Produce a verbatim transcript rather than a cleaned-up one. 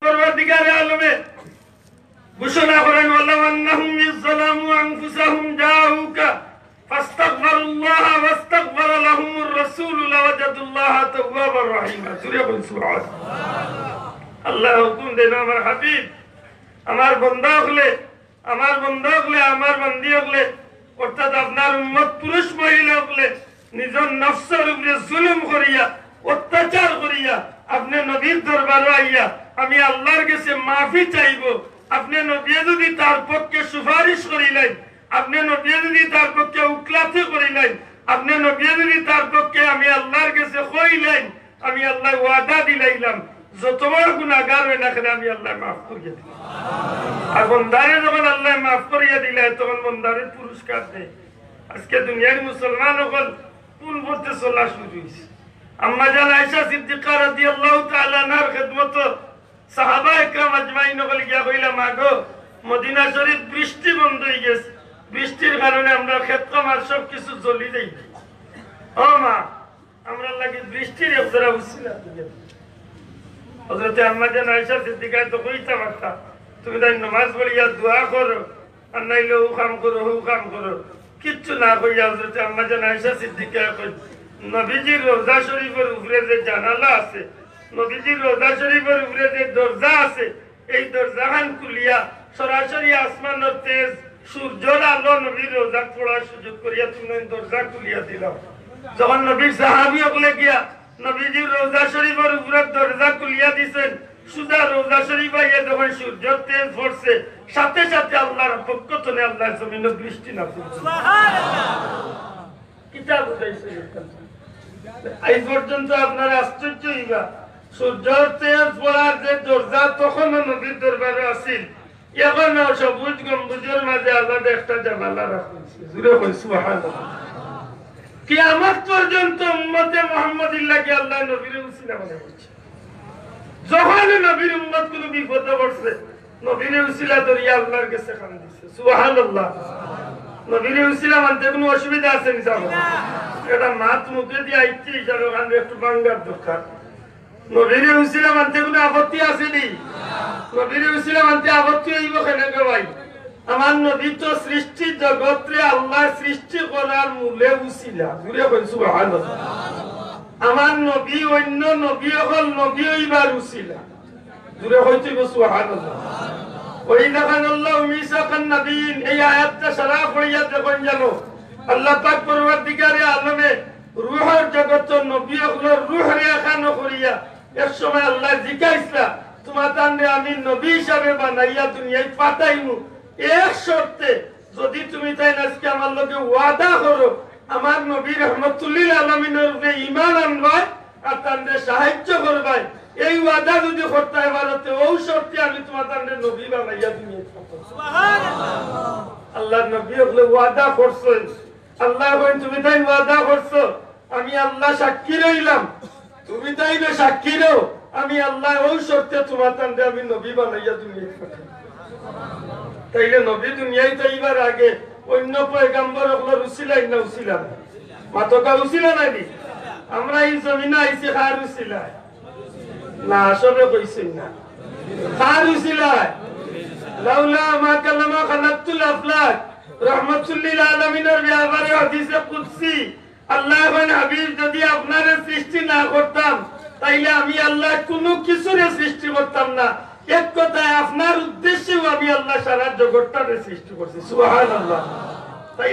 পরওয়ারদিগারে আলমে ঘোষণা করেন, "ওয়ালাউ আন্নাহুম ইয যালামু আনফুসাহুম জাউকা ফাস্তাগফিরুল্লাহা ওয়াস্তাগফারা লাহুমুর রাসূলু লাওয়াজাদুল্লাহা তাওয়াবার রাহিমা।" জোরে বল, সুবহানাল্লাহ। আল্লায় হুকুম দেন, আমার হাবিব, আমার বন্দা অকলে, আমার বন্দা অকলে, আমার বান্দি অকলে, অর্থাৎ আপনার উম্মত পুরুষ মহিলা অকলে, নিজর নফসর উপরে জুলুম করিয়া, অত্যাচার করিয়া, আপনে নবীর দরবারো আইয়া, আমি আল্লার গেছে মাফি চাইবো। আপনে নবীয়ে যুদি তার পক্ষে সুপারিশ করিলাইন, আপনে নবীয়ে যুদি তার পক্ষে উকিলাতি করিলাইন, আপনে নবীয়ে যুদি তার পক্ষে আমি আল্লার গেছে কইলাইন, আমি আল্লায় ওয়াদা দিলাইলাম, যত বড় গুনাগার অয় না কেনে আমি আল্লায় মাফ করিয়া দিলাম। আর বন্দারে যখন আল্লায় মাফ করিয়া দিলায়, তখন বন্দারে পুরস্কার দেয়। আজকে দুনিয়ার মুসলমান অকল কোন পথে চলা শুরু অইছে? আম্মাজান আয়েশা সিদ্দিকা রাদিয়াল্লাহু তাআলা আনহার খেদমতো সাহাবা একরাম আজমাইন অকল গিয়া কইলা, "মা গো, মদিনা শরীফ বৃষ্টি বন্ধ অইগেছে, বৃষ্টির কারণে আমরার খেত খামার সব কিছু জ্বলি যাইবো।" ও মা, আমরার লাগি বৃষ্টির এক জোড়া উছিলা দিও। হযরতে আম্মাজান আয়েশা সিদ্দিকায় তো কইতা পারতা, "তুমি তাইন নমাজ পড়িয়া দোয়া করো, আর নাইলে অউ কাম করো, হউ কাম করো।" কিচ্ছু না কইয়া হযরতে আম্মাজান আয়েশা সিদ্দিকায় কইন, "নবীজির রওজা শরীফর উপরে যে জানালা আছে, নবীজির রওজা শরীফর উপরে যে দরজা আছে, এই দরজাখান খুলিয়া সরাসরি আসমানর তেজ, সূর্যর আলো নবীর রওজাত পড়ার সুযোগ করিয়া তুমি দরজা খুলিয়া দিলাও।" যখন নবীর সাহাবী অকলে গিয়া নবীজির রওজা শরীফর উপরে দরজা খুলিয়া দিছইন, সুজা রওজা শরীফ আইয়া যখন সূর্যর তেজ পড়ছে, সাথে সাথে আল্লার পক্ষ তনে আল্লায় জমিনো বৃষ্টি নাজিল করছে। কিতা বুঝাইছে? আইজ পর্যন্ত আপনারা আশ্চর্য অইবা, সূর্যর তেজ পড়ার যে দরজা তখনও নবীর দরবারো আছিল, এখনও সবুজ গম্বুজর মাঝে আলাদা একটা জানালা রাখা অইছে। জোরে কই সুবহানাল্লাহ। কিয়ামত পর্যন্ত উম্মতে মুহাম্মদীর লাগি আল্লায় নবীরে উছিলা বানাই দিছে। যখন নবীর উম্মত কুনু বিপদো পড়ছে, নবীরে উছিলা ধরিয়া আল্লার গেছে কান্দিছে। সুবহানাল্লাহ। নবীরে উছিলা মানতে কুনু অসুবিধা আছে নি সাব? এটা মাত মুখে দিয়া আইছে হিসাবে কান্দে একটু ভাঙ্গার দরকার। নবীরে উছিলা মানতে কুনু আপত্তি আছে নি? নবীরে উছিলা মানতে আপত্তি অইবো কেনে গো ভাই? আমার নবী তো সৃষ্টি জগতরে আল্লায় সৃষ্টি করার মূলে উছিলা। জোরে কইন সুবহানাল্লাহ। আমার নবী অইন্য নবী অকল নবী অইবার উছিলা। জোরে কইতে অইবো সুবহানাল্লাহ। ওয়া ইয আখাযাল্লাহু মিসাকান নাবিয়্যিন, এই আয়াতটা সারা পড়িয়া দেখইন জানো, আল্লাহ পাক পরওয়ারদিগারে আলমে রুহর জগতো নবী অকলর রুহরে এখানো করিয়া এক সময় আল্লায় জিকাইছলা, "তুমাতানরে আমি নবী হিসাবে বানাইয়া দুনিয়াত পাঠাইমু, এক শর্তে, যুদি তুমি তাইন আজকে আমার লগে ওয়াদা করো, আমার নবী রহমতুল্লিল আলামিনর উপরে ঈমান আনবায় আর তানরে সাহায্য করবায়, এই ওয়াদা যুদি করতায় পারো, তে অউ শর্তে আমি তুমাতানরে নবী বানাইয়া দুনিয়াত পাঠাইমু।" আল্লার নবী অকলে ওয়াদা করছইন, আল্লায় কইন, "তুমি তাইন ওয়াদা করছো, আমি আল্লাহ সাক্ষী রইলাম, তুমি তাইনও সাক্ষী রও, আমি আল্লায় অউ শর্তে তুমাতানরে আমি নবী বানাইয়া দুনিয়াত পাঠাইমু।" তাইলে নবী দুনিয়াত আইবার আগে অইন্য পয়গাম্বর অকলর উছিলা না উছিলা নায়? মাতকা উছিলা নায় নি? আমরা ই জমিনো আইছি কার উছিলায়? না, সবে কইছইন না। কার উছিলায়? লাউলা মা কাল্লামা খালাকতুল আফলাক। রহমতুল্লিল আলামিনর ব্যাপারে হাদিসে কুদসি, আল্লায় কইন, "হাবিব, যুদি আপনারে সৃষ্টি না করতাম, তাইলে আমি আল্লায় কুনু কিছুরে সৃষ্টি করতাম না। এক কথায় আপনার উদ্দেশ্যেউ আমি আল্লায় সারা জগতটারে সৃষ্টি করছি।" সুবহানাল্লাহ। তাইলে